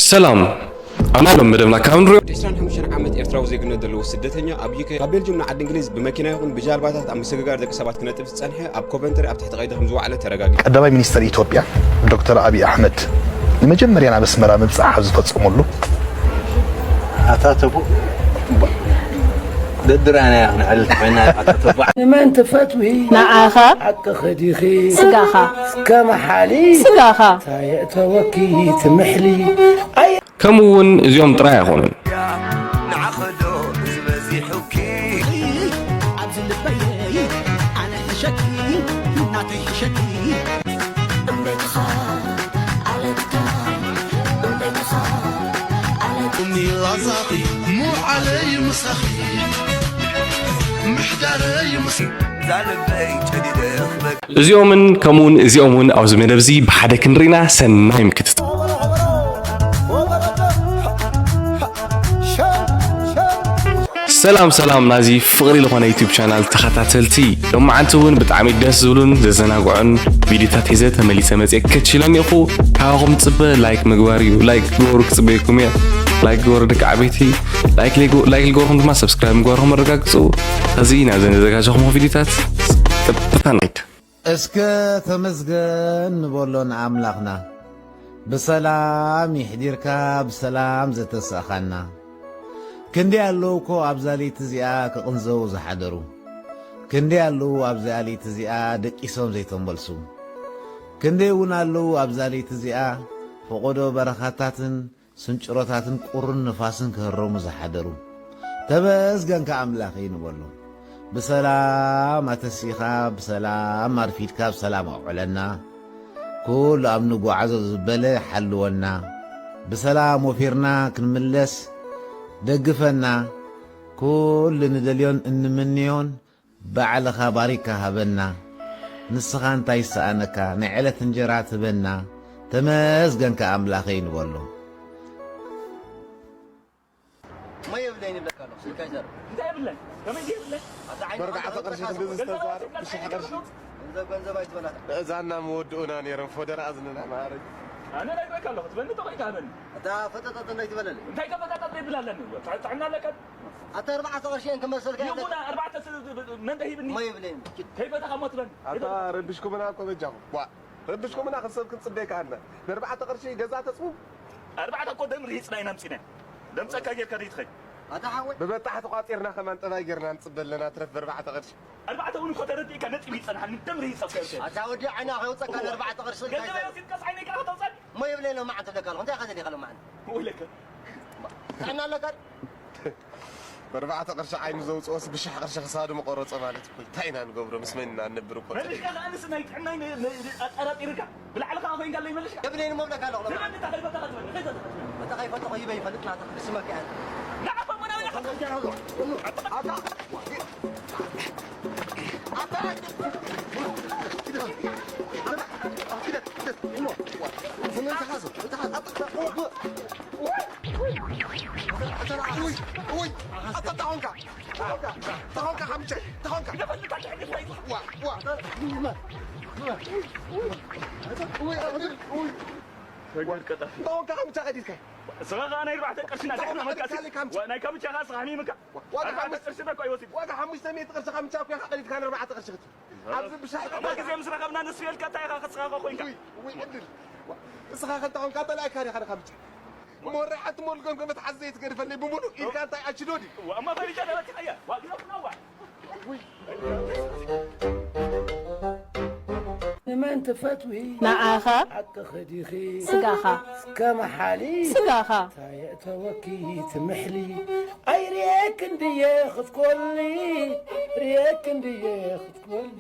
ሰላም። ኣብ ናይ ሎም መደብና ካብ ንሪኦ ወዲ ዕስራን ሓሙሽተን ዓመት ኤርትራዊ ዜግነት ዘለዎ ስደተኛ ኣብ ዩኬ ካብ ቤልጅም ንዓዲ እንግሊዝ ብመኪና ይኹን ብጃልባታት ኣብ ምስግጋር ደቂ ሰባት ክነጥፍ ዝጸንሐ ኣብ ኮቨንትሪ ኣብ ትሕቲ ቀይዲ ከም ዝወዓለ ተረጋጊጹ። ቀዳማይ ሚኒስተር ኢትዮጵያ ዶክተር ኣብይ ኣሕመድ ንመጀመርያ ናብ ኣስመራ ምብጻሕ ኣብ ዝፈጸመሉ ኣታ ተቡ ደድራና ንዕል ኮይና ኣታ ተቡ ንመን ትፈትዊ ንዓኻ ሓቅኺ ዲኺ ስጋኻ እስከ መሓሊ ስጋኻ ታየእተወኪ ትምሕሊ ኣይ ከምኡ እውን እዚኦም ጥራይ ኣይኮኑን። ንዓኸዶ ዝበዚሑኪ ኣብዚ ልበይ ኣነ ሕሸኪ ናተይ ሕሸኪ እምበይትኻ ኣለትካ እምበይትኻ ኣለትካ ቁሚ ላዛኺ ሙዓለይ ምሳኺ ምሕዳረይ ምስ ዛልበይ ጨዲደ ክበ እዚኦምን ከምኡውን እዚኦም እውን ኣብዚ መደብ እዚ ብሓደ ክንርኢና ሰናይ ምክትታል። ሰላም ሰላም ናዚ ፍቕሪ ዝኾነ ዩቲዩብ ቻናል ተኸታተልቲ፣ ሎማዓንቲ እውን ብጣዕሚ ደስ ዝብሉን ዘዘናግዑን ቪዲዮታት ሒዘ ተመሊሰ መፅየ ከችሎም ኢኹ። ካባኹም ዝፅበ ላይክ ምግባር እዩ። ላይክ ግበሩ ክፅበየኩም እየ። ላይክ ግበሩ ደቂ ዓበይቲ። ላይክ ላይክ ልገርኹም ድማ ሰብስክራይብ ምግባርኹም ኣረጋግፁ። ሕዚ ናብዘን ዘዘጋጀኹም ቪዲዮታት ቀጥታ ንኸይድ። እስከ ተመስገን ንበሎ ንኣምላኽና። ብሰላም ይሕዲርካ፣ ብሰላም ዘተሳእኻና። ክንደይ ኣለዉ እኮ ኣብዛ ለይቲ እዚኣ ክቕንዘዉ ዝሓደሩ። ክንደይ ኣለዉ ኣብዛ ለይቲ እዚኣ ደቂሶም ዘይተመልሱ። ክንደይ እውን ኣለዉ ኣብዛ ለይቲ እዚኣ ፈቖዶ በረኻታትን ስንጭሮታትን ቁርን ንፋስን ክህረሙ ዝሓደሩ። ተመስገንካ ኣምላኸይ ንበሎ። ብሰላም ኣተሲኻ፣ ብሰላም ኣርፊድካ፣ ብሰላም ኣውዕለና። ኩሉ ኣብ ንጓዓዞ ዝበለ ሓልወና። ብሰላም ወፊርና ክንምለስ ደግፈና። ኩሉ ንደልዮን እንምንዮን ባዕልኻ ባሪካ ሃበና። ንስኻ እንታይ ይሰኣነካ ናይ ዕለት እንጀራ ትህበና። ተመስገንካ ኣምላኸይ ንበሎ። እሞ የብለይን ይብለካ ኣለኹ፣ ስልካ ይዘርብ። እንታይ የብለይን? ከመይ የብለይን? ኣብዛ ዓይኒ ብኣርባዕተ ቅርሺ ክንዲ ዝተዛረብ ብሽሕ ቅርሺ። ገንዘብ ገንዘብ ኣይትበላታ። እዛና መወድኡና ነይሮም፣ ፎደራ እዝንና ማዕረግ። ኣነ ነግረካ ኣለኹ፣ ትበኒ ተኾይንካ ሃበኒ። እታ ፈጠጠጥ እንዳይትበለለይ። እንታይ ከፈጣጠጥ ይብል ኣለኒ? ጥዕና ኣለካ? ኣታ ኣርባዕተ ቅርሺ እየን ክመልሰልካ እየ። ይኹን ኣርባዕተ ስ-፣ መን ደሂብኒ? እሞ የብለይን። ከይፈተኻ እሞ ትበኒ። ኣታ ረቢሽኩምና እኮ በጃኹም። ዋ፣ ረቢሽኩምና ክንሰብ ክንጽበይ ከኣና። ንኣርባዕተ ቅርሺ ገዛ ተጽቡ? ኣርባዕተ እኮ ደም ርሂጽና ኢና ኣምጺና። ደምጸካ ጌርካ ደይትኸይድ። ኣታ ሓወይ። ብበጣሕ ተቋጺርና ከማን ጠባይ ጌርና ንጽበ ኣለና፣ ትረፍ ብኣርባዕተ ቅርሺ። ኣርባዕተ እውን እኮ ተረዲእካ ነጥቢ ይጸንሓኒ፣ ደም ርሂጽ ኣስከ። ኣታ ወዲ ዓይና ከየውጸካ ንኣርባዕተ ቅርሺ እዋ። ገንዘብ ኢልካ ኣዮስ ኢልካስ ዓይነይ ከኣ ተውጸኒ? እሞ የብለይን ሎማዓንቲ እብለካ ኣለኹ። እንታይ ኢኻ ደሊኻ ሎማዓንቲ? ወይለከ። ጥዕና ኣለካ ድዩ? ብኣርባዕተ ቅርሺ ዓይኑ ዘውፅኦስ ብሽሕ ቅርሺ ክሳዱ መቆረፆ ማለት እኮ እዩ። እንታይ ኢና ንገብሮ? ምስ መን ኢና ንነብር እኮ? መልሽካ ከኣ ንስ ናይ ጥዕናይ ን-፣ ን-፣ ን-፣ ኣጠራጢርካ ብላዕሊ ከኣ ኮይንካ ኣለይ መልሽካ። የብለይን እሞ እብለካ ኣለኹ። ንመን እታ ከይፈተኻ ትበኒ? ከይፈተኻ ትበኒ? እታ ከይፈተኹ ይበይ ይፈልጥ ናትኻ ክስመካ እያ። ንዓኻ እሞ ናበይ ኢኻ? ኣታ፣ ኣታ፣ ሰገድ ቀጠፍ። ንስኻ ኸኣ ናይ ኣርባዕተ ቅርሺ ናትካ መካሲ። ዋ፣ ናይ ካምቻ ኸኣ ስኻ ሃሚምካ። ኣርባዕተ ቅርሺ እኮ ኣይወስድ። ዋጋ ሓሙሽተ ሚእቲ ቅርሺ ካምቻ እኮ ኢኻ ቀዲድካ ንኣርባዕተ ቅርሺ ክትብል። ኣብዚ ብሻሕ እሞ ግዜ ምስ ረኸብና ንሱ የልካ እንታይ ኢኻ ንስኻ እኮ ኮይንካ። ውይ፣ ውይ፣ ዕድል። ዋ፣ ንስኻ ከ እንተ ኾንካ ጠላእካ ዲኻ ንካምቻ? እሞ ወረ ሓንቲ ሞልጎም ከመ ተሓዘ ትገድፈለይ ብምሉእ ኢልካ እንታይ ኣችዶ ድዩ? እሞ ፈሪጃ ተበቲኸያ። ዋ፣ ግዜ ኩና ዋ። ንመን ትፈትዊ ንዓኻ ሓቅኺ ዲኺ ስጋኻ እስከ መሓሊ ስጋኻ ታየእተወኪ ትምሕሊ ኣይርየክን ድየ ክትኮሊ ርየክን ድየ ክትኮሊ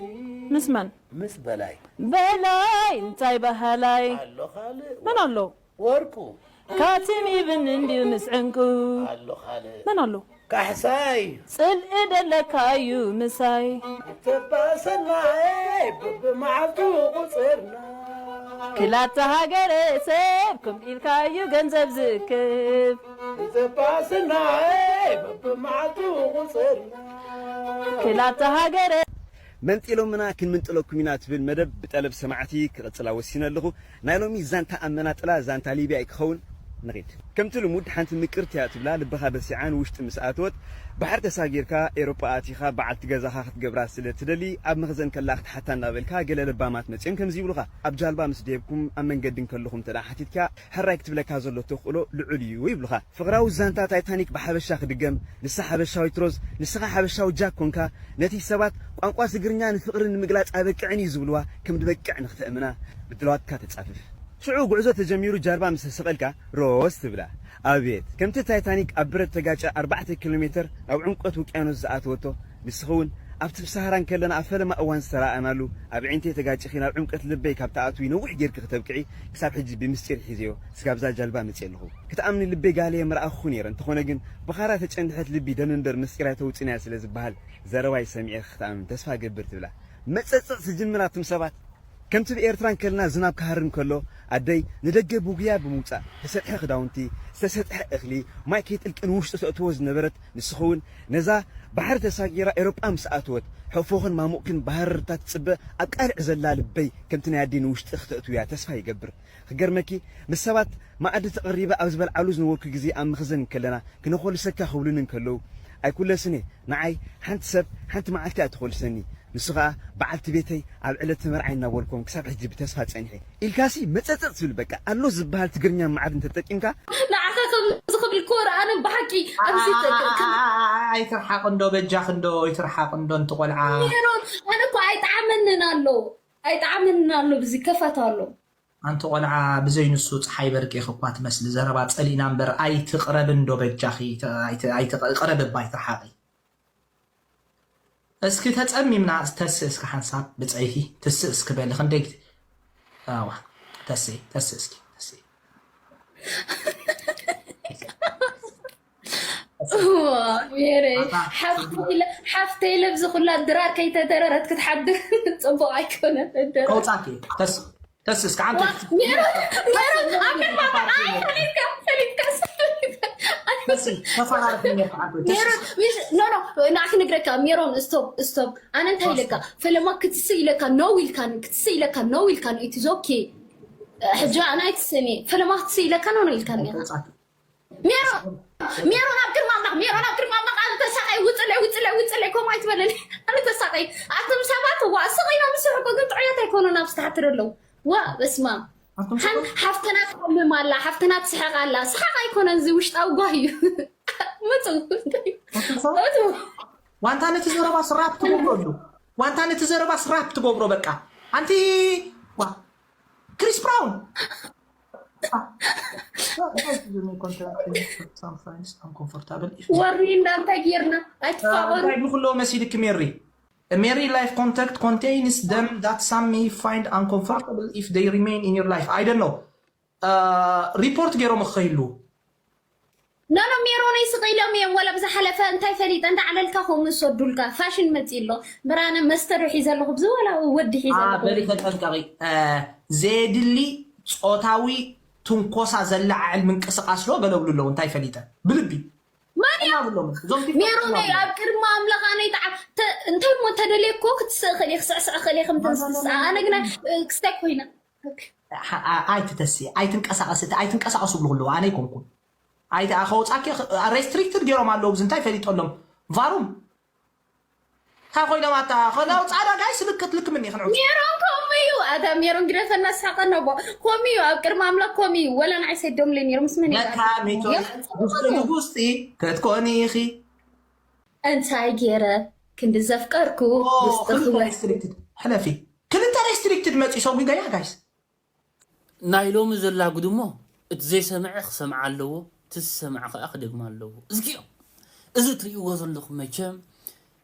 ምስ መን? ምስ በላይ በላይ እንታይ በሃላይ ኣሎ ካልእ መን ኣሎ? ወርቁ ካቲም ይብን እንድዩ ምስ ዕንቁ ኣሎ ካልእ መን ኣሎ? ካሕሳይ ጽልኢ ደለካ እዩ ምሳይ ተባሰናይ በብመዓልቱ ቁጽርና ክላተ ሃገረ ሰብ ከም ኢልካ እዩ ገንዘብ ዝእክብ ተባሰናይ በብመዓልቱ ቁጽርና ክላተ ሃገረ መንጢሎምና ክንምንጥለኩም ኢና ትብል መደብ ብጠለብ ሰማዕቲ ክቕጽላ ወሲነ ኣለኹ። ናይ ሎሚ ዛንታ ኣመናጥላ ዛንታ ሊብያ እዩ ክኸውን። ንኺድ። ከምቲ ልሙድ ሓንቲ ምቅርቲ እያ ትብላ ልብኻ በሲዓ ንውሽጢ ምስ ኣተወት፣ ባሕሪ ተሳጊርካ ኤሮጳ ኣቲኻ በዓልቲ ገዛኻ ክትገብራ ስለ ትደሊ፣ ኣብ መኽዘን ከላ ክትሓታ እናበልካ ገለ ለባማት መጺኦም ከምዚ ይብሉኻ። ኣብ ጃልባ ምስ ደየብኩም ኣብ መንገዲ እንከለኹም እንተ ደኣ ሓቲትካ፣ ሕራይ ክትብለካ ዘሎ ተኽእሎ ልዑል እዩ ይብሉኻ። ፍቕራዊ ዛንታ ታይታኒክ ብሓበሻ ክድገም፣ ንሳ ሓበሻዊት ሮዝ፣ ንስኻ ሓበሻዊ ጃክ ኮንካ፣ ነቲ ሰባት ቋንቋ ትግርኛ ንፍቕሪ ንምግላጽ ኣይበቅዕን እዩ ዝብልዋ ከም ዝበቅዕ ንክተእምና ምድላዋትካ ተጻፍፍ። ሽዑ ጉዕዞ ተጀሚሩ ጃልባ ምስ ተሰቐልካ፣ ሮዝ ትብላ። ኣቤት! ከምቲ ታይታኒክ ኣብ ብረት ተጋጨ ኣርባዕተ ኪሎ ሜተር ናብ ዕምቆት ውቅያኖስ ዝኣተወቶ፣ ንስኺ እውን ኣብቲ ብሳህራ እንከለና ኣብ ፈለማ እዋን ዝተራኣእናሉ ኣብ ኣዒንተይ ተጋጭኺ ናብ ዕምቀት ልበይ ካብ ትኣትዊ ነዊሕ ጌርኪ ክተብቅዒ ክሳብ ሕጂ ብምስጢር ሒዘዮ ስጋብ እዛ ጃልባ መፅየ ኣለኹ። ክትኣምኒ ልበይ ጋለየ ምረኣኹኺ ነይረ፣ እንተኾነ ግን ብኻራ ተጨንድሐት ልቢ ደም እምበር ምስጢር ኣይተውፅንያ ስለ ዝበሃል ዘረባይ ሰሚዐ ክትኣምን ተስፋ እገብር ትብላ። መፀፀፅ ትጅምር ኣቱም ሰባት። ከምቲ ብኤርትራ እንከለና ዝናብ ክሃርም ከሎ ኣደይ ንደገ ብጉያ ብምውጻእ ዝተሰጥሐ ክዳውንቲ፣ ዝተሰጥሐ እኽሊ ማይ ከይጥልቂ ንውሽጡ ተእትዎ ዝነበረት ንስኺ እውን ነዛ ባሕሪ ተሳጊራ ኤሮጳ ምስ ኣተወት ሕፎኽን ማሙቕክን ብሃረርታ ትጽበ ኣብ ቃልዕ ዘላ ልበይ ከምቲ ናይ ኣደይ ንውሽጢ ክተእትውያ ተስፋ ይገብር። ክገርመኪ ምስ ሰባት መኣዲ ተቐሪበ ኣብ ዝበልዓሉ ዝነበርኩ ግዜ ኣብ መኽዘን እንከለና ክነኾልሰካ ክብሉኒ እንከለዉ ኣይኩለስን እየ። ንዓይ ሓንቲ ሰብ ሓንቲ መዓልቲ እያ ትኾልሰኒ። ንሱ ኸኣ በዓልቲ ቤተይ ኣብ ዕለተ መርዓይ እናበልኩም ክሳብ ሕጂ ብተስፋ ጸኒሐ ኢልካሲ መጸጸጽ ትብል። በቃ ኣሎ ዝበሃል ትግርኛ መዓት እንተጠቂምካ ንዓኻ ከምዚ ክብል ኮር ኣነ ብሓቂ ኣብዚ ኣይትርሓቕ እንዶ በጃኽ እንዶ ኣይትርሓቕ እንዶ እንቲ ቆልዓ ሜሮን ኣነ እኮ ኣይጠዓመንን ኣሎ ኣይጠዓመንን ኣሎ ብዚ ከፋት ኣሎ ኣንቲ ቆልዓ ብዘይ ንሱ ፀሓይ በርቂ ኢኺ እኳ ትመስሊ ዘረባ ፀሊእና እምበር ኣይትቕረቢ እንዶ በጃኺ ኣይትቕረቢ እባ ኣይትርሓቒ እስኪ ተጸሚምና ተስእ እስኪ ሓንሳብ ብጸይፊ ትስእ እስኪ በሊ ክንደይ ግዜ ኣዋ ተስእ ተስእ እስኪ ተስእ ሓፍተይ ለብዚ ኩላ ድራር ከይተደረረት ክትሓድር ፅቡቅ ኣይኮነን። ከውፃኪ ተስ እስኪ ዓንተ ንዓ ክነግረካ ሜሮን ስቶፕ ስቶፕ ኣነ እንታይ ኢለካ ፈለማ ክትስእ ኢለካ ነው ኢልካኒ ክትስእ ኢለካ ነው ኢልካኒ ኢትዞኬ ሕጂ ኣነ ኣይትስእኒ ፈለማ ክትስእ ኢለካ ነው ነው ኢልካኒ ሜሮን ሜሮን ኣብ ቅድሚ ኣምላኽ ሜሮን ኣብ ቅድሚ ኣምላኽ ኣነ ተሳቀይ ውፅለይ ውፅለይ ውፅለይ ከምኡ ኣይትበለኒ ኣነ ተሳቀይ ኣቶም ሰባት ዋ ስቕ ኢሎም ዝስሕቁ ግን ጥዑያት ኣይኮኑን ኣብዚ ተሓትር ኣለዉ ዋ በስማ ሓፍትና ትሓምም ኣላ ሓፍትና ትስሕቕ ኣላ ስሓቕ ኣይኮነን እዚ ውሽጣዊ ጓህ እዩ መፁ ዋንታ ነቲ ዘረባ ስራፕ ትገብረሉ ዋንታ ነቲ ዘረባ ስራፕ ትገብሮ በቃ ኣንቲ ዋ ክሪስ ብራውን ወሪ እንዳንታይ ጌርና ኣይትፋቐሩ ንኩሎ መሲልክ ሜሪ Mary life contact contains them that some may find uncomfortable if they remain in your life. I don't know. ሪፖርት ገይሮም ክኸይሉ ኖኖ ሜሮነይ ስቕ ኢሎም እዮም ወላ ብዝሓለፈ እንታይ ፈሊጠ እንዳ ዓለልካ ከምኡ ዝሰዱልካ ፋሽን መፂ ኣሎ ብራነ መስተር ሒዘ ኣለኹ ብዚ ወላ ወዲ ሒዘ ኣለኹ በሊ ተጠንቀቂ ዘየድሊ ጾታዊ ትንኮሳ ዘለዓዕል ምንቅስቃስ ዶ ገለብሉ ኣለዉ እንታይ ፈሊጠ ብልቢ ሜሮነይ ኣብ ቅድሚ ኣምላኽ ኣነይ ተዓ እንታይ እሞ ተደልየ እኮ ክትስእ ክእል ክስዕስዕ ክእል ከም ተንስስኣ ኣነ ግና ክስታይ ኮይና ኣይትተሲ ኣይትንቀሳቀስ ኣይትንቀሳቀሱ ብሉ ኣለዉ ኣነ ይኮንኩን ኣይቲ ኣኸውፃኪ ሬስትሪክትድ ገይሮም ኣለዉ ብዚ እንታይ ፈሊጠሎም ቫሩም ካብ ኮይኖም ኣታ ከላው ፃዕዳ ጋይስ ልክት ልክ ምኒ ክንዑ ሜሮን ከምኡ እዩ ኣታ ሜሮን ግደፈና ስሓቀና ቦ ከምኡ እዩ ኣብ ቅድሚ ኣምላክ ከምኡ እዩ ወላ ንዓይ ሰዶምለይ ነይሮም ምስ መን ለካ ሜቶን ውስጢ ንውስጢ ክትኮኒ ኢኺ እንታይ ገይረ ክንዲ ዘፍቀርኩ ውስጥኺ ሕለፊ ክልተ ሬስትሪክትድ መፂ ሰጉ ገያ ጋይስ ናይ ሎሚ ዘላ ጉድ እሞ እቲ ዘይሰምዐ ክሰምዓ ኣለዎ፣ እቲ ዝሰምዐ ከዓ ክደግማ ኣለዎ። እዝጊኦም እዚ እትርእይዎ ዘለኹም መቸም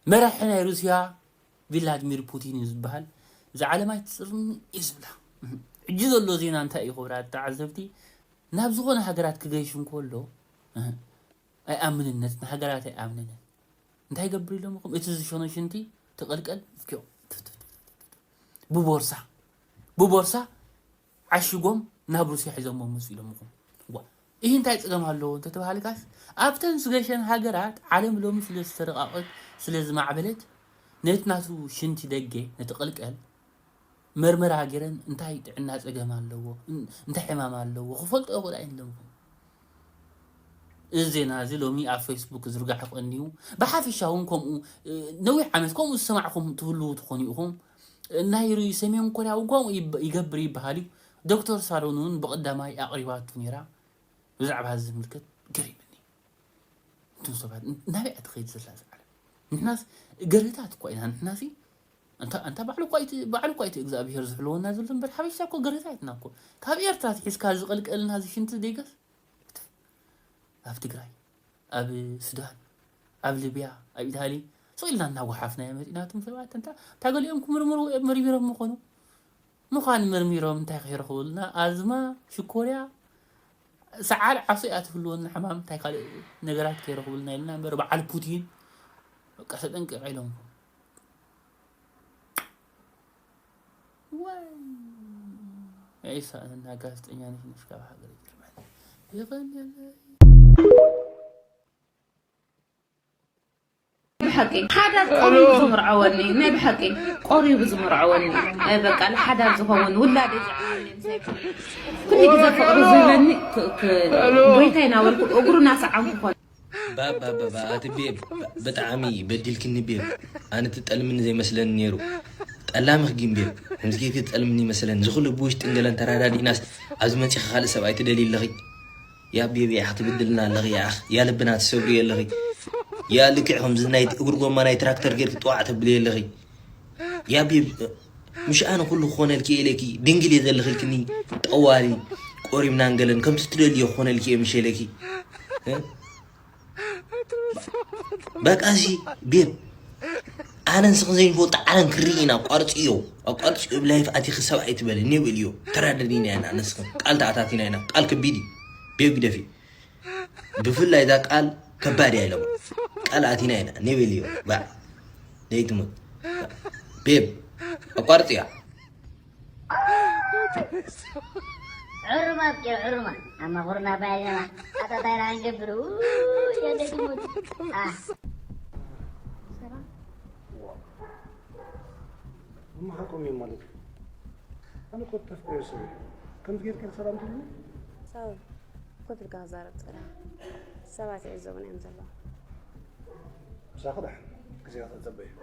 መራሒ ናይ ሩስያ ቪላድሚር ፑቲን እዩ ዝበሃል። እዛ ዓለም ኣይትፅርኒ እዩ ዝብላ። ሕጂ ዘሎ ዜና እንታይ እዩ ክብራት ተዓዘብቲ? ናብ ዝኾነ ሃገራት ክገይሽ እንከሎ ኣይኣምንነት ንሃገራት ኣይኣምንነት እንታይ ይገብር ኢሎምኹም እቲ ዝሸኖ ሽንቲ ትቕልቀል እስኪ ብቦርሳ ብቦርሳ ዓሽጎም ናብ ሩስያ ሒዞሞ መፁ ኢሎምኹም ዋ ይህ እንታይ ፀገም ኣለዎ እንተተባሃልካስ ኣብተን ዝገሸን ሃገራት ዓለም ሎሚ ስለ ዝተረቃቀት ስለ ዝማዕበለት ነቲ ናቱ ሽንቲ ደገ ነቲ ቅልቀል መርመራ ገይረን እንታይ ጥዕና ፀገም ኣለዎ እንታይ ሕማም ኣለዎ ክፈልጦ ይኽእላ እየን ኢሎምኹም እዚ ዜና እዚ ሎሚ ኣብ ፌስቡክ ዝርጋሕ ቀንዩ። ብሓፈሻ እውን ከምኡ፣ እ፣ ነዊሕ ዓመት ከምኡ ዝሰማዕኹም ትህልዉ ትኾኑ ኢኹም። እ፣ ናይ ሩ-፣ ሰሜን ኮርያ እውን ከምኡ ይብ-፣ ይገብር ይበሃል እዩ። ዶክተር ሳሎን እውን ብቐዳማይ ኣቕሪባቱ ነይራ። ብዛዕባ እዚ ዝምልከት ገሪምኒ። እቶም ሰባት ን-፣ ናበይ እያ ትኸይድ ዘላ እዛ ዓለም? ንሕናስ ገረታት እኳ ኢና። ንሕናሲ እንታ፣ እንታ ባዕሉ እኳ እቲ፣ ባዕሉ እኳ እቲ እግዚኣብሄር ዝሕልወና ዘሎ እምበር፣ ሓበሻ እኮ ገረታትና እኮ። ካብ ኤርትራ ኣትሒዝካ ዝቐልቀልና እዚ ሽንቲ ዴገስ ኣብ ትግራይ፣ ኣብ ሱዳን፣ ኣብ ሊብያ፣ ኣብ ኢታሊ፣ ስቕ ኢልና እናጓሓፍናዮ መፂና። እቶም ሰባት እንታ፣ እንታ ገሊኦም ክምርምሩ እዮም መርሚሮም ምኾኑ። ምዃን መርሚሮም እንታይ ከይረኽቡልና? ኣዝማ፣ ሽኮርያ፣ ሰዓል ዓሶ እያ ትህልወና ሕማም፣ እንታይ ካልእ ነገራት ከይረኽቡልና ኢልና እምበር፣ በዓል ፑቲን በቃ ተጠንቀቕ ኢሎም። ወይ፣ ኤሳ እና ጋዜጠኛ ነሽ፣ ነሽ ካብ ሃገር ጀርመን። የቐንየለይ። ብሓቂ ሓዳር ቆሪቡ ዝምርዓወኒ፣ ናይ ብሓቂ ቆሪቡ ዝምርዓወኒ፣ እ፣ በቃ ንሓዳር ዝኸውን ውላደይ ዝዓብየኒ፣ ኩሉ ግዜ ፍቕሪ ዝህበኒ፣ ክ-፣ ክ-፣ ጎይታይ እናበልኩ እግሩ እናሰዓምኩ ኮነ። ባባባባ፣ ኣቲ ቤብ፣ ብጣዕሚ በዲልክኒ ቤብ። ኣነ ትጠልምኒ ዘይመስለኒ ነይሩ። ጠላምኽ ግን ቤብ፣ ከምዚ ጌርኪ ትጠልምኒ ይመስለኒ። እዚ ኩሉ ብውሽጥን ገለን ተራዳዲእናስ ኣብዚ መጺኺ ካልእ ሰብኣይ ትደልዪ ኣለኺ? ያ ቤብ፣ ያኽ ትብድልና ኣለኺ፣ ያኽ፣ ያ ልብና ትሰብሪ ኣለኺ። ያ ልክዕ ከምዚ ናይ እግሪ ጎማ ናይ ትራክተር ጌርኪ ጥዋዕ ተብሊ ኣለኺ። ያ ቤብ፣ ምሽ ኣነ ኩሉ ክኾነልኪ ኢለኪ ድንግል እየ ዘለኺ ኢልክኒ፣ ጠዋሊ ቆሪምናን ገለን ከምቲ ትደልዮ ክኾነልኪ እየ ምሽ ኢለኪ። እ? በቃ እዚ ቤብ፣ ኣነ ንስኽን ዘይንፈልጦ ዓለም ክርኢ ኢና። ኣቋርፅዮ፣ ኣቋርፅዮ፣ ብላይፍ ኣቲኺ ሰብኣይ ትበሊ ኔው ኢልዮ። ተራደዲና ኢና፣ ንስኽን ቃል ተኣታቲና ኢና። ቃል ከቢድ እዩ። ቤብ ግደፊ። ብፍላይ እዛ ቃል ከባድ እያ ኢሎም። ቃል ኣቲና ኢና፣ ኔው ኢልዮ። ባዕ፣ ዘይትሞት። ቤብ፣ ኣቋርፅያ። ዕሩም ኣብቂዑ፣ ዕሩማ። ኣማኹርና ባይና ኣጣጣይና ክንገብር። ውይ፣ የደይ ትሙት። ኣህ። ሰላም። እሞ ሓቆም እዮም ማለት እዩ። ኣነ እኮ ተፍቅዮ ሰብ እየ። ከምዚ ጌርካ ሰላም ትብሉ? ሳውል፣ ኮፍ ኢልካ ክዛረብ ጸላኢ። ሰባት ይዕዘቡና እዮም ዘለዉ። ምሳኺ ደሓን ግዜ ክጸበ እዩ።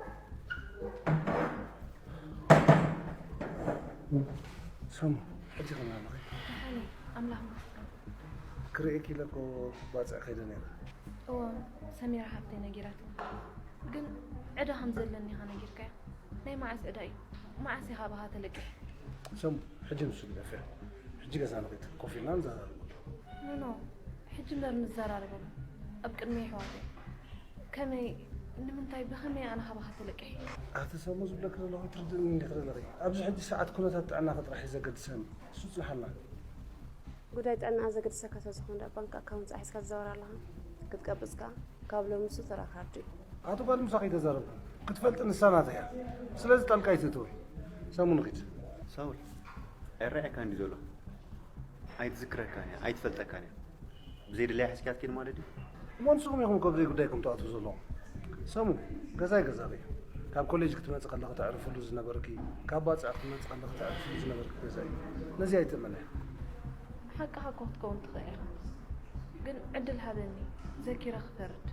ሰሙ፣ ሕጂ ከመይ ኣለኺ? ደሓን እየ፣ ኣምላኽ ይመስገን። ክርእየኪ ኢለ እኮ ባጽዕ ከይደ ነይረ። እወ፣ ሰሚራ ሓፍተይ ነጊራትኒ። ግን ዕዳ ከም ዘለኒ ኢኻ ነጊርካያ። ናይ መዓስ ዕዳ እዩ? መዓስ ኢኻ ብኻ ተለቂሕ? ሰሙ፣ ሕጂ ንሱ ግደፍያ። ሕጂ ገዛ ንኺድ፣ ኮፍ ኢልና ንዘራረበሉ። ኖኖ፣ ሕጂ እምበር ንዘራረበሉ። ኣብ ቅድሚ የሕዋተይ። ከመይ፣ ንምንታይ፣ ብኸመይ ኣነ ካባኻ ተለቂሐ? ኣቲ ሰሙ ዝብለኪ ዘለኹ ኣይትርድእኒ እንዲኺ ዘለኺ። ኣብዚ ሕጂ ሰዓት ኩነታት ጥዕናኺ ጥራሕ እዩ ዘገድሰኒ። እሱ ጽንሓልና። ጉዳይ ጥዕና ዘገድሰካ ተዝኾን ደኣ ባንክ ኣካውንት ሒዝካ ትዛወር ኣለኻ። ክትቀብጽ ከኣ ካብ ሎሚ ንሱ ተራ ካርድ እዩ። ኣቲ ጓል ምሳኺ ኣይተዛረብኩን። ክትፈልጢ ንሳ ናተይ እያ። ስለዚ ጣልቃ ኣይትእትዊ። ሰሙ ንኺድ። ሳውል፣ ኣይረኣየካን ድዩ ዘሎ? ኣይትዝክረካን እያ፣ ኣይትፈልጠካን እያ። ብዘይ ድላያ ሒዝካያ ትከይድ ማለት ድዩ? እሞ ንስኹም ኢኹም እኮ ብዘይ ጉዳይኩም ትኣትዉ ዘለኹም። ሰሙ፣ ገዛይ ገዛኺ እዩ። ካብ ኮሌጅ ክትመጺ ከለኺ ተዕርፍሉ ዝነበርኪ፣ ካብ ባጽዕ ክትመጺ ከለኺ ተዕርፍሉ ዝነበርኪ ገዛ እዩ። ነዚ ኣይትእመንያ። ሓቅኻ እኮ ክትከውን ትኽእል ኢኻ። ግን ዕድል ሃበኒ፣ ዘኪረ ክፈርድ።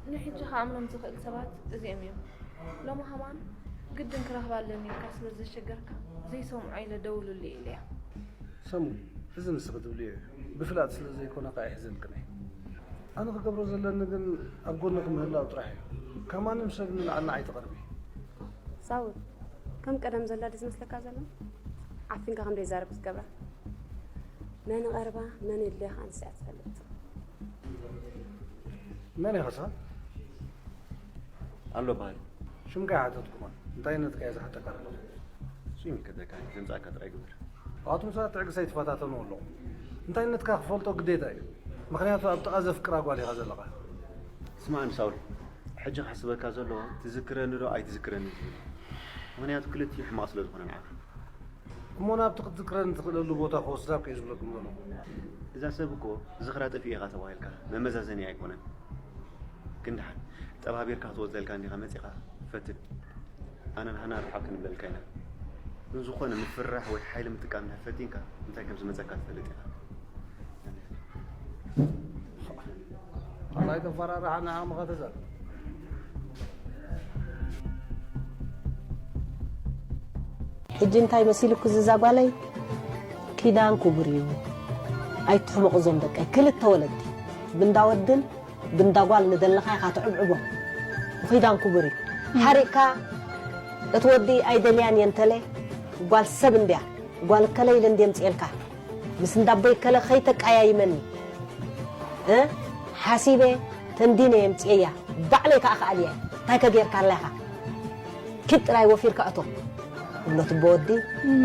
ንሕጂ ክኣምኖም ዝኽእል ሰባት እዚኦም እዮም። ሎሚ ከማን ግድን ክረኽባ ኣለኒ ኢልካ ስለ ዘሸገርካ፣ ዘይሰምዖ ኢለ ደውልሉ ኢለያ። ሰሙ፣ እዚ ንስኺ ትብልዮ እዩ። ብፍላጥ ስለ ዘይኮነ ከኣ ኣይሕዘልክን እየ። ኣነ ክገብሮ ዘለኒ ግን ኣብ ጎንኺ ምህላው ጥራሕ እዩ። ካብ ማንም ሰብ ንላዕሊ ንዓይ ትቐርቢ። ሳውል፣ ከም ቀደም ዘላ ድዩ ዝመስለካ ዘሎ? ዓፊንካ ከም ዘይዛረብ ክትገብራ። መን ይቐርባ፣ መን የድልያ ከኣ ንሳ እያ ትፈልጥ። መን ኢኻ ሳል? ኣሎ በሃል። ሽምካ ኣይሓተትኩኻን። እንታይነትካ እየ ዝሓተካ ዘለኹ። እሱ ይምልከተካ፣ ዘምጻእካ ጥራይ ግበር። ኣቱም ሰባት ትዕግስ ኣይትፈታተኑ ኣለኹም። እንታይነትካ ክፈልጦ ግዴታ እዩ። ምኽንያቱ ኣብ ጥቓ ዘፍቅራ ጓል ኢኻ ዘለኻ። ስማዕኒ ሳውል፣ ሕጂ ከሕስበካ ዘለዎ ትዝክረኒ ዶ ኣይትዝክረኒ ዝብል እዩ። ምኽንያቱ ክልቲኡ ሕማቕ ስለ ዝኾነ ንዓኻ። እሞ ናብቲ ክትዝክረኒ ትኽእለሉ ቦታ ክወስዳ እኮ እየ ዝብለኩም ዘለኹ። እዛ ሰብ እኮ ዝኽራ ጠፊኡ ኢኻ ተባሂልካ መመዛዘኒ ኣይኮነን። ግን ደሓን ጠባቢርካ ክትወጸልካ እንዲኻ መጺኻ ፈትን። ኣነን ሃና ርሓቕ ክንብለልካ ኢና። ግን ዝኾነ ምፍርራሕ ወይ ሓይሊ ምጥቃም እንድሕር ፈቲንካ እንታይ ከም ዝመጸካ ትፈልጥ ኢኻ። ኣይተፈራርሓና፣ ዓመኻ ተዛረብ። ሕጂ እንታይ መሲልኩ ዝዛ ጓለይ? ኪዳን ክቡር እዩ። ኣይትሕመቑ እዞም ደቀይ። ክልተ ወለዲ፣ ብንዳ ወድን ብንዳ ጓል ንደለኻ ኢኻ ትዕብዕቦ። ኪዳን ክቡር እዩ። ሓሪቕካ እቲ ወዲ ኣይደልያን እየ እንተለ፣ ጓል ሰብ እንድያ፣ ጓል እከለ ኢለ እንድየ ምፅኤልካ። ምስ እንዳቦይ እከለ ከይተቃያይመኒ። እ? ሓሲበ ተንዲነ እየ ምፅኤያ። ባዕለይ ከዓ ከኣልየ። እንታይ ከ ጌርካ ኣላ ኢኻ? ኪድ ጥራይ ወፊርካ እቶ። እብሎ ትቦ ወዲ።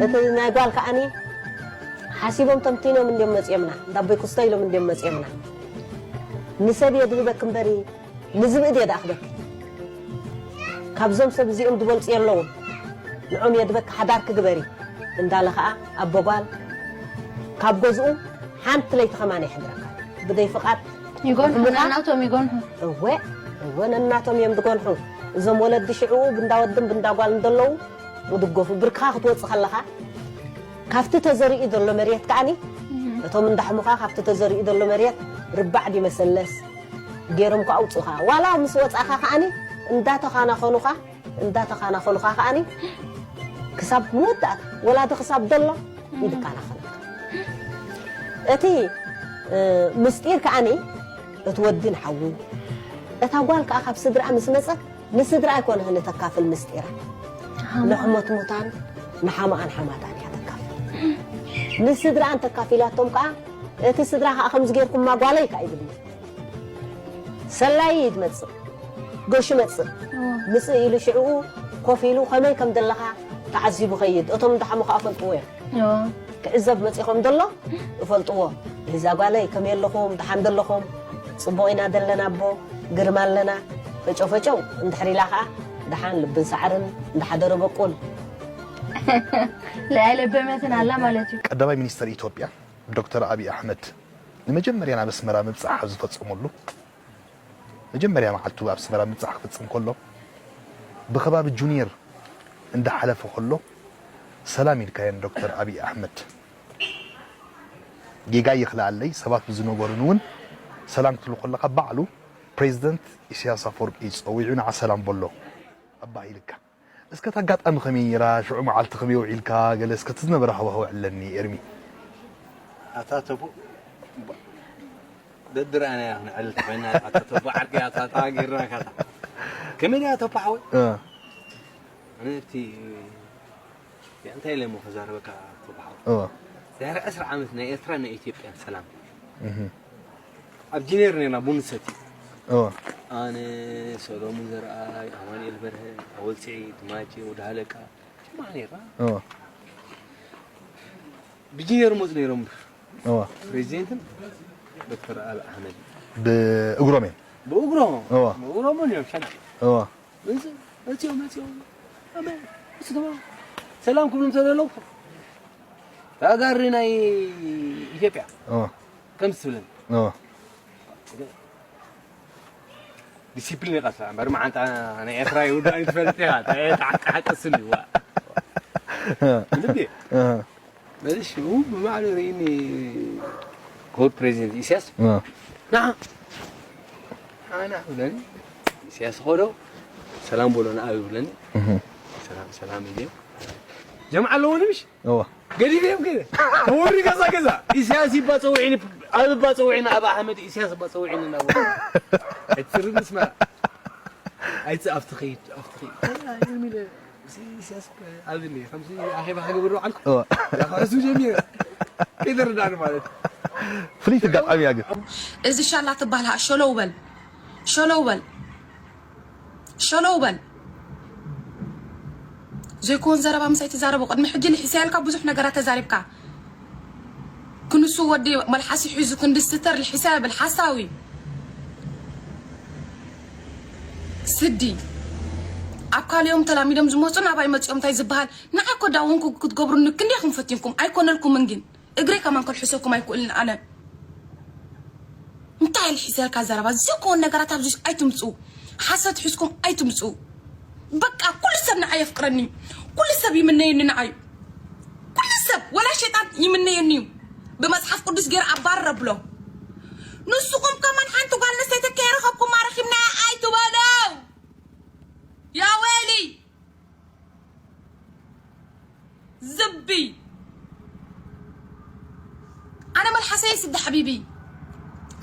እቲ ናይ ጓል ከኣኒ ሓሲቦም ተምቲኖም እንድዮም መፅኦምና። እንዳቦይ ክስቶ ኢሎም እንድዮም መፅኦምና። ንሰብ እየ ድህበክ እምበሪ ንዝብኢ ድየ ደኣ ክበኪ? ካብዞም ሰብ እዚኦም ዝበልፁ የለውን። ንዖም የድበኪ ሓዳርኪ ግበሪ እንዳለ ኸዓ ኣቦ ጓል ካብ ገዝኡ ሓንቲ ለይቲ ኸማን የሕድረካ። ብደይ ፍቓድ ይጎንሑ፣ ይሕምኻ። ነናቶም ይጎንሑ። እወ እወ ነናቶም እዮም ዝጎንሑ። እዞም ወለዲ ሽዕኡ ብንዳ ወድን ብንዳ ጓል እንደለዉ ይድገፉ። ብርክኻ ክትወፅእ ከለኻ ካብቲ ተዘሪኡ ዘሎ መሬት ከዓኒ እቶም እንዳሕሙኻ ካብቲ ተዘሪኡ ዘሎ መሬት ርባዕ ድዩ መሰለስ ገይሮም ከኣውፅኡኻ። ዋላ ምስ ወፃእኻ ከዓኒ እንዳተኻናኸኑኻ እንዳተኻናኸኑኻ ከዓኒ ክሳብ መወዳእታ ወላዲ ክሳብ ደሎ ይድካናኸነካ። እቲ ምስጢር ከዓኒ እቲ ወዲ ንሓዉ እታ ጓል ከዓ ካብ ስድራኣ ምስ መፀት ንስድራ ኣይኮነህን ተካፍል ምስጢራ። ንሕሞት ሙታን ንሓማኣን ሓማታን እያ ተካፍል። ንስድራኣን ተካፊላቶም ከዓ እቲ ስድራ ከዓ ከምዚ ጌርኩማ ጓለይ ከዓ ይብልኒ። ሰላይ እዩ ዝመፅእ፣ ጎሽ መፅእ ምፅእ ኢሉ ሽዕኡ ኮፍ ኢሉ ከመይ ከም ዘለኻ ተዓዚቡ ኸይድ። እቶም እንዳሓሙ ከዓ ፈልጥዎ እዮም። ክዕዘብ መፂኹም ደሎ እፈልጥዎ። እዛ ጓለይ ከመይ ኣለኹም ደሓን ደለኹም? ፅቡቕ ኢና ደለና ኣቦ ግርማ ኣለና። ፈጨው ፈጨው እንድሕር ኢላ ከዓ ደሓን ልብን ሳዕርን እንዳሓደረ በቁል። ለያይ ለበመትን ኣላ ማለት እዩ። ቀዳማይ ሚኒስተር ኢትዮጵያ ዶክተር ኣብይ ኣሕመድ ንመጀመርያ ናብ ኣስመራ ምብጻሕ ኣብ ዝፈጸመሉ መጀመርያ መዓልቱ ኣብ ኣስመራ ምብጻሕ ክፍጽም ከሎ ብከባቢ ጁኒየር እንዳሓለፈ ከሎ ሰላም ኢልካየን ዶክተር ኣብይ ኣሕመድ ጌጋ ይኽልኣለይ ሰባት ብዝነገሩን እውን ሰላም ክትብሉ ከለኻ ባዕሉ ፕሬዚደንት ኢሳያስ ኣፈወርቂ ጸዊዑ ንዓ ሰላም በሎ ኣባሂልካ እስከ እታ ኣጋጣሚ ከመይ ነይራ ሽዑ መዓልቲ ከመይ ውዒልካ ገለ እስከ እቲ ዝነበረ ሃዋህው ዕለኒ ኤርሚ ኣታ ተፉ ደድርኣና ያ ክንዕልል ኮይና ኣታ ተፉ ዓርኪ ኣታ ተዋጊርና ካታ ከመይ ያ ተፉ ሓወይ እ፣ ኣነ እቲ ያ እንታይ ኢለ እሞ ክዛረበካ ተፉ ሓወይ እወ፣ ድሕሪ ዕስራ ዓመት ናይ ኤርትራ ናይ ኢትዮጵያን ሰላም እህ፣ ኣብ ጂኔር ነርና ቡን ሰቲ እወ፣ ኣነ ሰሎሙን ዘርኣይ ኣማኑኤል በርሀ ኣወል ስዒድ ማቼ ወዲ ሃለቃ ጅማዕ ነርና እወ፣ ብጂኔር መፁ ነይሮም እወ፣ ፕሬዚደንትን ዶክተር ኣብ ኣሕመድ ብእግሮም እዮም ብእግሮም እወ። ብእግሮም እዮም ሸንቂ እወ፣ መፅኦም መፅኦም ኣበይ? እሱ ተማ ሰላም ክብሉ እንተለዉ ተጋሪ ናይ ኢትዮጵያ እወ፣ ከምዚ ትብለኒ እወ፣ ዲሲፕሊን ኢኻ ትሰምዕ እምበር መዓንጣ ናይ ኤርትራ ይውዳእ ኣይትፈልጥ ኢኻ ተዓቃሓቀስኒ ዋ ልቢ እህ፣ በዚ ሽዑ ብባዕሉ ርእኒ ክቡር ፕሬዚደንት ኢሳያስ እወ፣ ንዓ ሓና ብለኒ ኢሳያስ ኸዶ ሰላም በሎ ንኣብ ይብለኒ እህ፣ ሰላም ሰላም ኢለ ጀምዓ ኣለዎ ንምሽ እወ፣ ገዲፈ እዮም ከይደ ወሪ ገዛ ገዛ ኢሳያስ ይባ ፀውዒኒ ኣብ ባ ፀውዒኒ ኣብ ኣሕመድ ኢሳያስ ባ ፀውዒኒ እናበሉ ኣይትስርብ ንስማ ኣይት ኣብቲ ኸይድ ኣብቲ ኸይድ ኢሳያስ ኣብዚ እኒሀ ከምዚ ኣኼባ ክገብር በዓልኩ እወ፣ ክሕሱ ጀሚረ ከይተረዳእኒ ማለት እዩ ፍልይቲ ኣጋጣሚ እያ ግን እዚ ሻላ ትበሃል ሸለው በል ሸለው በል ሸለው በል ዘይኮን ዘረባ ምሳይ ትዛረቡ ቅድሚ ሕጂ ልሒሰ ያልካ ብዙሕ ነገራት ተዛሪብካ ክንሱ ወዲ መልሓሲ ሒዙ ክንዲ ስተር ልሒሰ ብል ሓሳዊ ስዲ ኣብ ካልኦም ተላሚዶም ዝመፁ ናባይ መፂኦም እንታይ ዝበሃል ንዓይ ኮ ዳውንኩ ክትገብሩኒ ክንደይኹም ፈቲንኩም ኣይኮነልኩምን ግን እግረይ ከማን ከልሕሰኩም ኣይክእልን ኣነ እንታይ ኢል ሒዘልካ ዘረባ ዝኮን ነገራት ኣብዚ ኣይትምፁ ሓሰት ሒዝኩም ኣይትምፁ በቃ ኩሉ ሰብ ንዓይ የፍቅረኒ ኩሉ ሰብ ይምነየኒ ንዓይ ኩሉ ሰብ ወላ ሸይጣን ይምነየኒ እዩ ብመፅሓፍ ቅዱስ ገይረ ኣባረረ ብሎ ንስኹም ከማን ሓንቲ ጓል ኣንስተይቲ ከይረኸ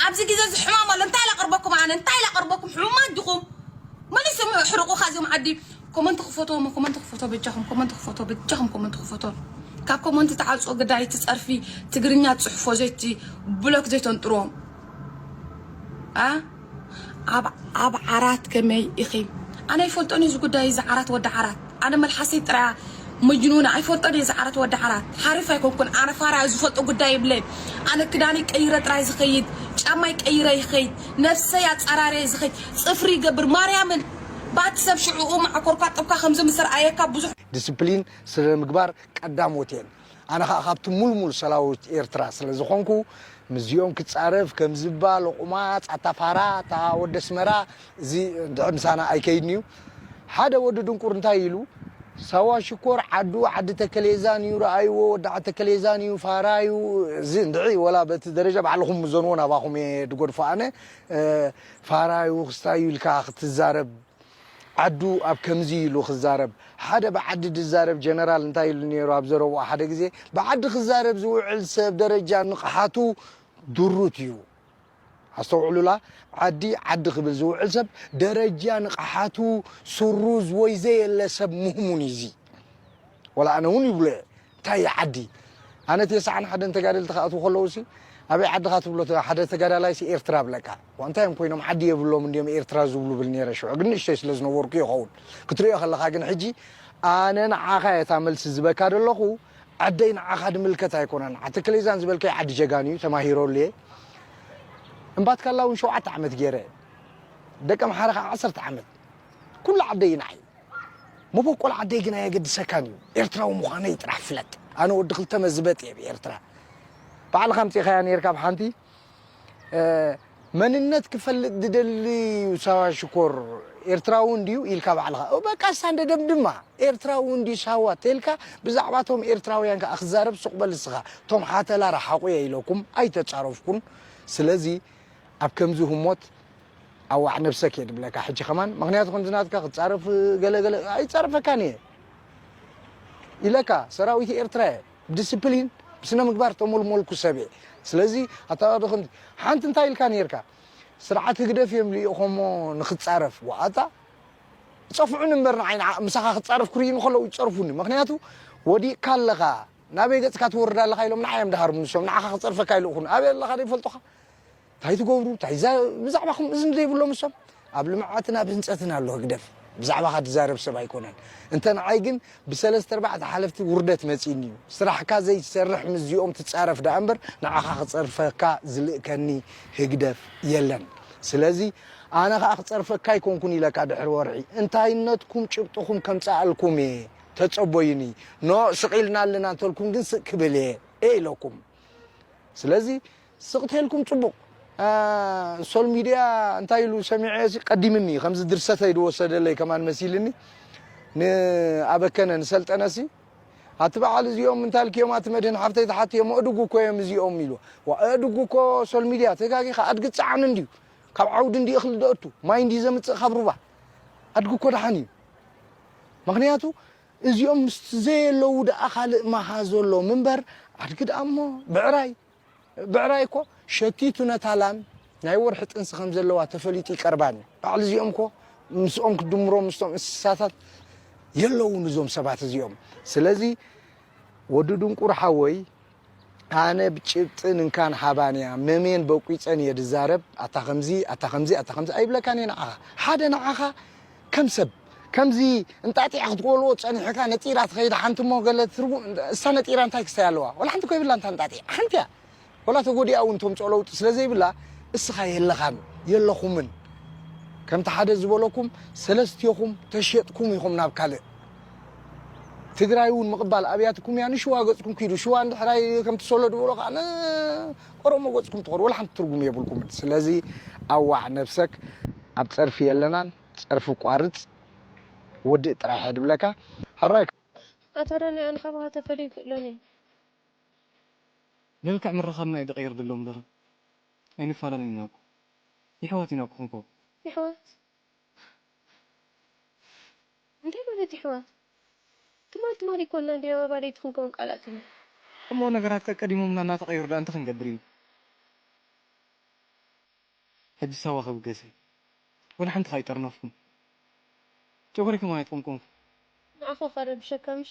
ኣብዚ ግዜ እዚ ሕማም ኣሎ። እንታይ ኢለ ቀርበኩም ኣነ? እንታይ ኢለ ቀርበኩም? ሕሙማት ዲኹም? መሊሶም ሕርቑኻ እዚኦም ዓዲ። ኮመንት ክፈትዎ እሞ ኮመንት ክፈትዎ በጃኹም፣ ኮመንት ክፈትዎ በጃኹም፣ ኮመንት ክፈትዎ። ካብ ኮመንት ተዓጽዎ ግዳይ እቲ ጸርፊ ትግርኛ ጽሕፎ ዘይቲ ብሎክ ዘይተንጥርዎም። ኣ ኣብ ኣብ ዓራት ከመይ ኢኺ? ኣነ ኣይፈልጦን እዩ እዚ ጉዳይ እዚ ዓራት ወዲ ዓራት። ኣነ መልሓሰይ ጥራያ መጅኑና ኣይፈልጦን እየ እዚ ዓራት ወዲ ዓራት። ሓሪፍ ኣይኮንኩን ኣነ ፋራ ዝፈልጦ ጉዳይ ይብለይ። ኣነ ክዳነይ ቀይረ ጥራይ ዝኸይድ ጫማይ ቀይረ ይኸይድ ነፍሰይ ኣጻራርየ ዝኸይድ ጽፍሪ ይገብር ማርያምን ባቲ ሰብ ሽዑኡ ማዕኮርካ ጥብካ ከምዚ ምስ ረኣየካ ብዙሕ ዲስፕሊን ስነ ምግባር ቀዳሞት እየን። ኣነ ኸዓ ካብቲ ሙልሙል ሰራዊት ኤርትራ ስለ ዝኾንኩ ምስዚኦም ክጻረፍ ከምዚ እባ ሎቑማጽ ኣታ ፋራ ኣታ ወዲ ኣስመራ እዚ እንድዒ ምሳና ኣይከይድን እዩ። ሓደ ወዲ ድንቁር እንታይ ኢሉ ሳዋ ሽኮር ዓዱ ዓዲ ተከሌዛን እዩ ረኣይዎ ወዲ ዓዲ ተከሌዛን እዩ ፋራ እዩ እዚ እንድዒ ወላ በቲ ደረጃ ባዕልኹም ምዘንዎ ናባኹም እየ ድጎድፎ ኣነ እ፣ ፋራ እዩ ክስታይ እዩ ኢልካ ክትዛረብ ዓዱ ኣብ ከምዚ ኢሉ ክዛረብ ሓደ ብዓዲ ድዛረብ ጀነራል እንታይ ኢሉ ነይሩ ኣብ ዘረብኡ ሓደ ግዜ ብዓዲ ክዛረብ ዝውዕል ሰብ ደረጃ ንቕሓቱ ድሩት እዩ ኣስተውዕሉላ ዓዲ ዓዲ ክብል ዝውዕል ሰብ ደረጃ ንቕሓቱ ስሩዝ ወይ ዘየለ ሰብ ምህሙን እዩ እዚ ወላ ኣነ እውን ይብሎ እየ እንታይ እዩ ዓዲ ኣነ ተስዓን ሓደን ተጋደልቲ ክኣትዉ ከለዉ ሲ ኣበይ ዓድኻ ትብሎ ሓደ ተጋዳላይ ሲ ኤርትራ ብለካ እንታይ እዮም ኮይኖም ዓዲ የብሎም እንዲዮም ኤርትራ ዝብሉ ብል ነይረ ሽዑ ግን ንእሽተይ ስለ ዝነበርኩ ይኸውን ክትሪኦ ከለኻ ግን ሕጂ ኣነ ንዓኻ እየ እታ መልሲ ዝበካ ዘለኹ ዓደይ ንዓኻ ድምልከት ኣይኮነን ዓዲ ከሌዛን ዝበልካይ ዓዲ ጀጋኑ እዩ ተማሂረሉ እየ እምባትካላ እውን ሸውዓተ ዓመት ገይረ ደቂ ኣምሓራ ከዓ ዓሰርተ ዓመት ኩሉ ዓደይ ንዓይ መበቆል ዓደይ ግን ኣየገድሰካን እዩ ኤርትራዊ ምዃነይ ጥራሕ ፍለጥ ኣነ ወዲ ክልተ መዝበጥ እየ ብኤርትራ ባዕልኻ ኣምፂኻያ ነርካ ብሓንቲ መንነት ክፈልጥ ዝደሊ እዩ ሳዋ ሽኮር ኤርትራዊ እንድዩ ኢልካ ባዕልኻ በቃ እሳ እንደ ደምድማ ኤርትራዊ እንድዩ ሳዋ ተልካ ብዛዕባቶም ኤርትራውያን ከዓ ክዛረብ ሱቕ በል እስኻ ቶም ሓተላ ረሓቑ እየ ኢለኩም ኣይተጻረፍኩን ስለዚ ኣብ ከምዚ ህሞት ኣዋዕ ነብሰክ እየ ድብለካ ሕጂ ከማን ምክንያቱ ከምዚ ናትካ ክጻረፍ ገለገለ ኣይጻረፈካን እየ ኢለካ ሰራዊት ኤርትራ እየ ብዲስፕሊን ብስነ ምግባር ተሞልሞልኩ ሰብ እየ ስለዚ ኣታዋዶ ከምዚ ሓንቲ እንታይ ኢልካ ነርካ ስርዓት ህግደፍ እዮም ልኢኾሞ ንክጻረፍ ዋኣታ ጸፍዑን እምበር ንዓይ ምሳኻ ክጻረፍ ክርእዩኒ ከለዉ ይጸርፉኒ ምክንያቱ ወዲቕካ ኣለኻ ናበይ ገጽካ ትወርድ ኣለኻ ኢሎም ንዓይ እዮም ድሃርሙ ንሶም ንዓኻ ክጸርፈካ ይልእኹን ኣበይ ኣለኻ ዘይፈልጡኻ እንታይ ትገብሩ እንታይ ብዛዕባኹም እዝኒ ዘይብሎም እሶም ኣብ ልምዓትን ኣብ ህንፀትን ኣሎ ህግደፍ ብዛዕባኻ ትዛረብ ሰብ ኣይኮነን እንተ ንዓይ ግን ብሰለስተ ኣርባዕተ ሓለፍቲ ውርደት መፂእኒ እዩ ስራሕካ ዘይትሰርሕ ምስዚኦም ትፃረፍ ደኣ እምበር ንዓኻ ክፀርፈካ ዝልእከኒ ህግደፍ የለን ስለዚ ኣነ ከዓ ክፀርፈካ ኣይኮንኩን ኢለካ ድሕሪ ወርሒ እንታይነትኩም ጭብጥኹም ከምፀኣልኩም እየ ተፀቦዩኒ ኖ ስቕ ኢልና ኣለና እንተልኩም ግን ስቕ ክብል እየ እየ ኢለኩም ስለዚ ስቕ ተልኩም ጽቡቕ ሶል ሚድያ እንታይ ኢሉ ሰሚዐ ቀዲምኒ ከምዚ ድርሰተይ ድወሰደለይ ከማን መሲልኒ ንኣበከነ ንሰልጠነሲ ኣቲ በዓል እዚኦም እንታልክዮም ኣቲ መድህን ሓፍተይ ተሓትዮም ኣእድጉ እኮ እዮም እዚኦም ኢሉ ኣእድጉ እኮ ሶል ሚድያ ተጋጊኻ ኣድጊ ጸዓን እንድዩ ካብ ዓውዲ እንዲ እኽሊ ደእቱ ማይ እንዲ ዘምጽእ ካብ ሩባ ኣድጊ እኮ ደሓን እዩ ምኽንያቱ እዚኦም ምስቲ ዘየለዉ ደኣ ካልእ መሃዞ ኣሎም እምበር ኣድጊ ደኣ እሞ ብዕራይ ብዕራይ እኮ ሸቲቱ ነታ ላም ናይ ወርሒ ጥንሲ ከም ዘለዋ ተፈሊጡ ይቀርባን እዩ። ባዕሉ እዚኦም እኮ ምስኦም ክትድምሮም ምስቶም እንስሳታት የለውን እዞም ሰባት እዚኦም። ስለዚ ወዲ ድንቁር ሓወይ ኣነ ብጭብጥን እንካን ሃባን እያ መሜን በቂፀን እየ ድዛረብ ኣታ ከምዚ ኣታ ከምዚ ኣታ ከምዚ ኣይብለካን እየ ንዓኻ ሓደ ንዓኻ ከም ሰብ ከምዚ እንጣጢዕ ክትጎልዎ ፀኒሕካ ነጢራ ትኸይድ ሓንቲ እሞ ገለ ትርጉም እሳ ነጢራ እንታይ ክስታይ ኣለዋ ወላ ሓንቲ እኮ የብላ እንታ እንጣጢዕ ሓንቲ እያ ወላ ተጎዲኣ እውን ተምፅኦ ለውጢ ስለ ዘይብላ እስኻ የለኻን የለኹምን ከምቲ ሓደ ዝበለኩም ሰለስቲኹም ተሸጥኩም ኢኹም ናብ ካልእ ትግራይ እውን ምቕባል ኣብያትኩም እያ ንሽዋ ገፅኩም ኪዱ ሽዋ እንድሕራይ ከምቲ ሶሎ ዝበሎ ከዓ ንኦሮሞ ገፅኩም ትኸዱ ወላ ሓንቲ ትርጉም የብልኩምን ስለዚ ኣዋዕ ነብሰክ ኣብ ፀርፊ የለናን ፀርፊ ቋርፅ ወድእ ጥራሕ እየ ድብለካ ሕራይ ኣታ ዳኒ ኣነ ካባኻ ተፈልዩ ክእለኒ መልክዕ ምርኻብና እዩ ዝቐይር ዘሎ እምበር ኣይንፈላለን ኢና እኮ። የሕዋት ኢና እኮ ክንኮ። የሕዋት? እንታይ ማለት የሕዋት? ትማል ትማል ይኮና እንዲ ኣባለይቲ ክንከውን ቃል ኣቲና። እሞ ነገራት ቀቀዲሞምና እናተቐየሩ ደኣ እንታይ ክንገብር እዩ? ሕጂ ሳዋ ክብገሰ ወላ ሓንቲ ከይጠርነፍኩም ጨጉሪ ከማን ኣይትቆምቆምኩ። ንዓኹ ከረብሸካ ምሽ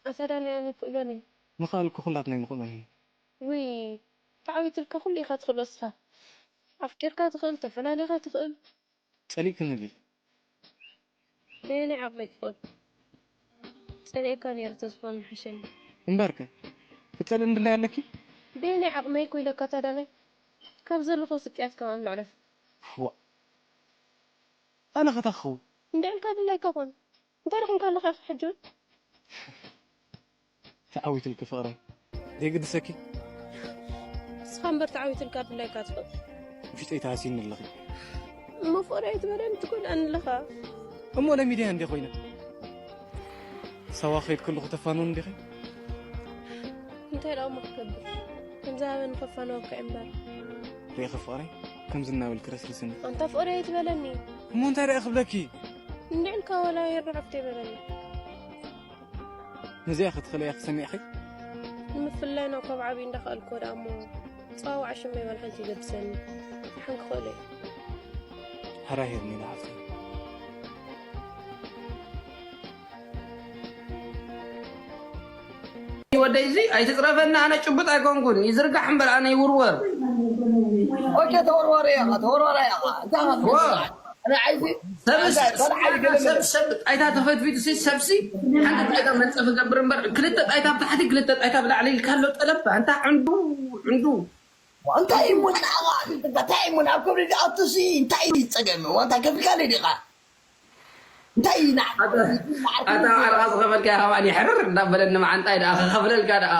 ኣታ ዳኒ ኣነ ክእሎን እየ። ምኽኣል እኮ ኩላትና ኣይንኽእሎን ኢና። ውይ ተዓዊትልካ ኩሉ ኢኻ ትኽእሎ እስኻ። ኣፍቂርካ ትኽእል፣ ተፈላሊኻ ትኽእል። ጸሊእክኒ ድዩ? በየናይ ዓቕመይ ክኽእል? ጸሊኤካ ነይረ ተዝኾን ምሓሸኒ። እምበርከ ክትጸልእኒ ድላይ ኣለኪ? በየናይ ዓቕመይ እኮ ኢለካ ታዳላይ ካብ ዘለኹ ስቅያት ከማን ንዕረፍ። ዋእ ኣነ ኸታ ክኸውን? እንድዕልካ ድላይካ ኮን እንታይ ደኹንካ ኣለኻ ኢኻ ሕጂ እውን? ተዓዊትልኪ ፍቕረይ ዘይግድሰኪ። ንስኻ እምበር ተዓዊትልካ ድላይካ ትኽእል። ውሽጠይ ተሃሲኒ ኣለኺ። እሞ ፍቕረይ ኣይትበለኒ ትጎድኣኒ ኣለኻ። እሞ ለሚድያ እንዴ ኮይነ ሳዋ ከይድ ከለኹ ተፋንውን እንዲኺ? እንታይ ደኣ እሞ ክገብር ከምዚ ሃበኒ ከፋንወካ እምበር። ርኢኺ ፍቕረይ ከምዚ እናበልኪ ረስርስኒ። ኣንታ ፍቕረይ ኣይትበለኒ። እሞ እንታይ ደኣ ክብለኪ? እንድዕልካ ወላ ይርዓፍ ዘይበለኒ። ነዚኣ ክትኽእለያ ክትሰሚዕኺ? ንምፍላይና ካብ ዓብዪ እንዳኸኣልኩ ወደ ኣሞ ጸዋውዓ ሽመይ ዋላ ሓንቲ ይገድሰኒ። ሓን ክኽእሎ እዩ። ሃራሂርኒ ኢላ ሓፍተይ። ወደይ እዚ ኣይትጽረፈኒ፣ ኣነ ጭቡጥ ኣይኮንኩን፣ ይዝርጋሕ እምበር ኣነ ይውርወር። ኦኬ፣ ተወርወረ ኢኻ፣ ተወርወረ ኢኻ። እንታይ ዋ። ንዓይሲ ሰብስ ካልኣይ ገለ ሰብ ሰብ ጣይታ ተፈትፊቱ ሲ ሰብሲ ሓንቲ ጣይታ መንጸፍ ገብር እምበር ክልተ ጣይታ ብታሕቲ ክልተ ጣይታ ብላዕሊ ኢልካ ኣሎ ጠለብ ኣንታ ዕንዱ ዕንዱ እንታይ እሞ ንዓኻ እንታይ እሞ ናብ ክብሪ ኣቱሲ እንታይ እዩ ጸገም ዋንታ ከፊልካ ለይ ዲኻ እንታይ እዩ ንዓ ኣታ ዓርኻ ዝኸፈልካ ከማን ይሕርር እንዳበለኒ መዓንጣይ ደኣ ክኸፍለልካ ደኣ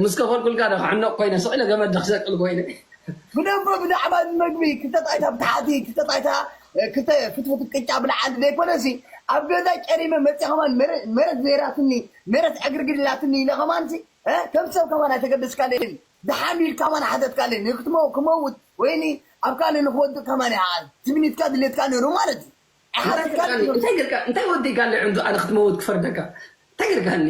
ምስ ከፈልኩልካ ደኣ ክሕነቕ ኮይነ ስቕ ኢለ ገመድ ክሰቅል ኮይነ ብደንበ ብዛዕባ መግቢ ክልተ ጣይታ ብታሕቲ ክልተ ጣይታ ክልተ ፍትፍት ቅጫ ብላዕሊ ዘይኮነሲ ኣብ ገዛ ጨሪመ መፅእ ከማን መረት ዘይራትኒ መረት ዕግርግር ኢላትኒ ኢለ ከማንሲ ከም ሰብ ከማን ኣይተገደስካለይን ደሓን ኢልካ ከማን ሓተትካለይን ንክትመው ክመውት ወይኒ ኣብ ካልእ ንክወድቅ ከማን ይዓል ትምኒትካ ድሌትካ ነይሩ ማለት እዩ ኣይሓተትካለይን እንታይ ጌርካ እንታይ ወዲእካለይ ዕንዱ ኣነ ክትመውት ክፈርደካ እንታይ ጌርካኒ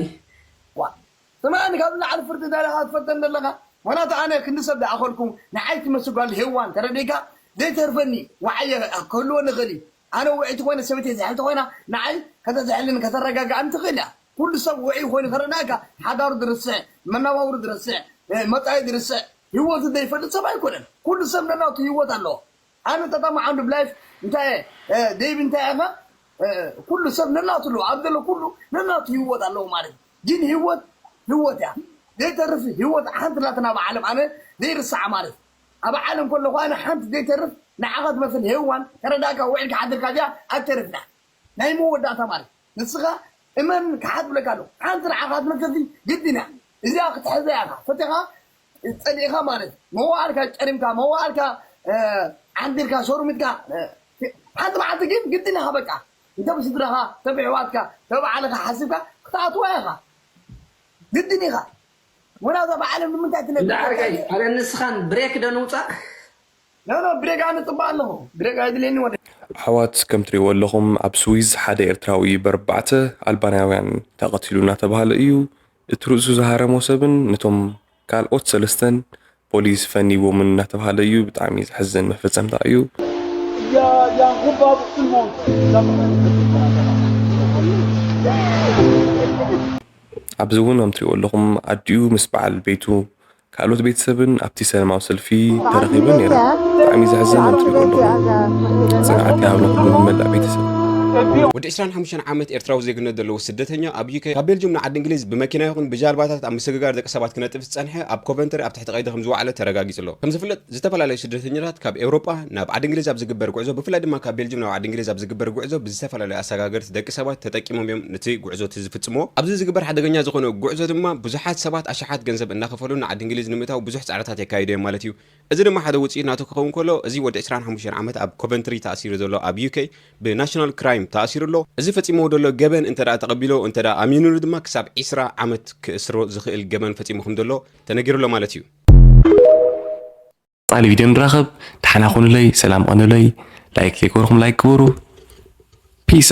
ስማዕኒ ካብ ላዕሊ ፍርዲ እንታይ ኢኻ ትፈርደኒ ዘለኻ ምኽንያቱ ኣነ ክንዲ ሰብ ዝኣኸልኩ ንዓይ ትመስል ጓል ሄዋን ተረዲእካ ዘይተርፈኒ ዋዓየ ክህልወኒ ይኽእል እዩ ኣነ ውዕይቲ ኮይነ ሰበይተይ ዝሕል ተኮይና ንዓይ ከተዝሕልን ከተረጋግኣን ትኽእል እያ ኩሉ ሰብ ውዑይ ኮይኑ ከረዳእካ ሓዳሩ ዝርስዕ መነባብሩ ዝርስዕ መጻኢ ዝርስዕ ህይወቱ ዘይፈልጥ ሰብ ኣይኮነን ኩሉ ሰብ ነናቱ ህይወት ኣለዎ ኣነ ተጠማዓንዱ ብላይፍ እንታይ ደይብ እንታይ ኢኻ ኩሉ ሰብ ነናቱ ኣለዎ ኣብ ዘሎ ኩሉ ነናቱ ህይወት ኣለዎ ማለት እዩ ግን ህይወት ህይወት እያ ዘይተርፍ ህይወት ሓንቲ ናትና ኣብ ዓለም ኣነ ዘይርስዓ ማለት ኣብ ዓለም ከለኹ ኣነ ሓንቲ ዘይተርፍ ንዓኻ ትመስል ሄዋን ተረዳእካ ውዒልካ ሓድርካ እዚኣ ኣይተርፍና ናይ መወዳእታ ማለት ንስኻ እመን ክሓት ብለካ ኣለኹ ሓንቲ ንዓኻ ትመስል ግድን እያ እዚኣ ክትሕዘ እያ ፈቲኻ ጸሊእኻ ማለት መዋእልካ ጨሪምካ መዋእልካ ዓንዲርካ ሸሩሚትካ ሓንቲ መዓልቲ ግን ግድን ኢኻ በቃ እንተ ብስድራኻ እንተ ብሕዋትካ እንተ ብዓልኻ ሓሲብካ ክትኣትዋ ኢኻ ግድን ኢኻ ወላ እዛ ብዓለም ንምንታይ ትነብር እንዳ ዓርጋይ ኣነ ንስኻን ብሬክ ዶ ንውፃእ ኖ ኖ ብሬክ ኣነ ፅባእ ኣለኹ ብሬክ ኣይድልየኒ ወደ ኣሕዋት ከም ትሪእዎ ኣለኹም ኣብ ስዊዝ ሓደ ኤርትራዊ በርባዕተ ኣልባናውያን ተቐቲሉ እናተባህለ እዩ እቲ ርእሱ ዝሃረሞ ሰብን ነቶም ካልኦት ሰለስተን ፖሊስ ፈኒዎምን እናተባህለ እዩ። ብጣዕሚ ዘሕዝን መፈጸምታ እዩ። ኣብዚ እውን ከም ትሪእዎ ኣለኹም ኣዲኡ ምስ በዓል ቤቱ ካልኦት ቤተሰብን ኣብቲ ሰላማዊ ሰልፊ ተረኺበን ነይረን። ብጣዕሚ ዘሕዝን ከም ትሪእዎ ኣለኹም። ጽንዓት ይሃብና ኩሉ ንመላእ ቤተሰብ። ወዲ ዕስራን ሓሙሽተን ዓመት ኤርትራዊ ዜግነት ዘለዎ ስደተኛ ኣብ ዩኬ ካብ ቤልጅም ንዓዲ እንግሊዝ ብመኪና ይኹን ብጃልባታት ኣብ ምስግጋር ደቂ ሰባት ክነጥፍ ዝጸንሐ ኣብ ኮቨንተሪ ኣብ ትሕቲ ቀይዲ ከም ዝወዓለ ተረጋጊጹ ኣሎ። ከም ዝፍለጥ ዝተፈላለዩ ስደተኛታት ካብ ኤውሮጳ ናብ ዓዲ እንግሊዝ ኣብ ዝግበር ጉዕዞ ብፍላይ ድማ ካብ ቤልጅም ናብ ዓዲ እንግሊዝ ኣብ ዝግበር ጉዕዞ ብዝተፈላለዩ ኣሰጋገርቲ ደቂ ሰባት ተጠቂሞም እዮም ነቲ ጉዕዞ እቲ ዝፍጽምዎ። ኣብዚ ዝግበር ሓደገኛ ዝኾነ ጉዕዞ ድማ ብዙሓት ሰባት ኣሽሓት ገንዘብ እናኸፈሉ ንዓዲ እንግሊዝ ንምእታው ብዙሕ ጻዕርታት የካይዱ እዮም ማለት እዩ። እዚ ድማ ሓደ ውፅኢት ናቱ ክኸውን ከሎ እዚ ወዲ ዕስራን ሓሙሽተን ዓመት ኣብ ኮቨንትሪ ተኣሲሩ ዘሎ ኣብ ዩኬ ብናሽናል ክራይም ተኣሲሩ ኣሎ። እዚ ፈፂምዎ ዘሎ ገበን እንተ ደኣ ተቐቢሎ እንተ ደኣ ኣሚኑሉ ድማ ክሳብ ዒስራ ዓመት ክእስሮ ዝኽእል ገበን ፈፂሙ ከም ዘሎ ተነጊሩ ኣሎ ማለት እዩ። ጻሊ ቪድዮ ንራኸብ። ደሓና ኩኑለይ፣ ሰላም ቀኑለይ። ላይክ ዘይገበርኩም ላይክ ግበሩ። ፒስ።